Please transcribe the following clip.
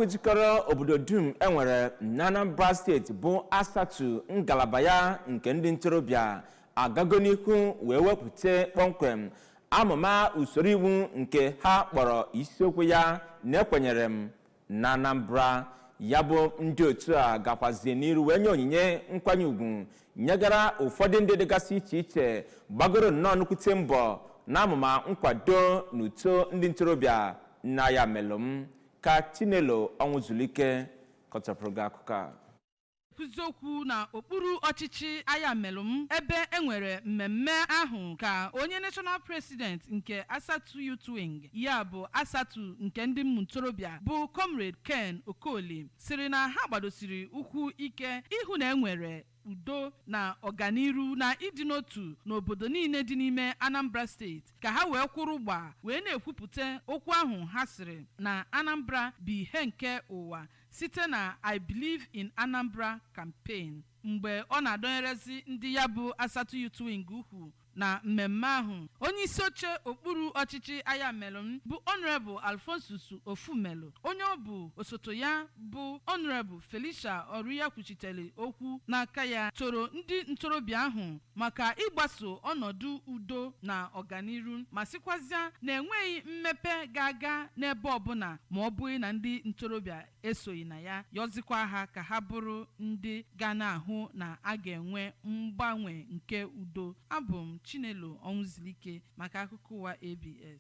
Jikọrọ obodo dum enwere na Anambra Steeti bụ ASATU, ngalaba ya nke ndị ntorobịa agago n'ihu wee wepụta kpọmkwem amụma usoro iwu nke ha kpọrọ isiokwu ya na "Ekwenyere m na Anambra". Ya bụ ndị otu a gakwazie n'iru wee nye onyinye nkwanye ugwu nyegara ụfọdụ ndị dịgasị iche iche gbagoro nnọọ nnukwute mbọ na amụma nkwado na uto ndị ntorobịa na ya melụm. Ka Chinelo Ọnwụzulike kọchapụrụ gị akụkọ a. Kwuzi okwu na okpuru ọchịchị Ayamelụm, ebe enwere mmemme ahụ, ka onye national president nke ASATU Youth Wing, ya bụ ASATU nke ndị ntorobịa, bụ Comrade Ken Okoli, siri na ha gbadosiri ụkwụ ike ịhụ na enwere udo na ọganiru na ịdị n'otu n'obodo niile dị n'ime Anambra Steeti, ka ha wee kwụrụ gbaa wee na-ekwupụta okwu ahụ ha sịrị na Anambra bụ ihe nke ụwa site na "I Believe in Anambra" campaign. Mgbe ọ na-adọnyerezi ndị ya bụ ASATU Youth Wing ukwu na mmemme ahụ, onye isi oche okpuru ọchịchị Ayamelụm bụ Honorable Alphonsus Ofumelu, onye ọ bụ osote ya bụ Honorable Felicia Ọrụya kwuchitere okwu n'aka ya, toro ndị ntorobịa ahụ maka ịgbaso ọnọdụ udo na ọganiru, ma sịkwazịa na enweghị mmepe ga-aga n'ebe ọbụla ma ọ bụghị na ndị ntorobịa esoghị na ya. Yọzikwa ha ka ha bụrụ ndị ga na-ahụ na a ga-enwe mgbanwe nke udo. Abụ m Chinelo Ọnwụzilike maka akụkọ ụwa ABS.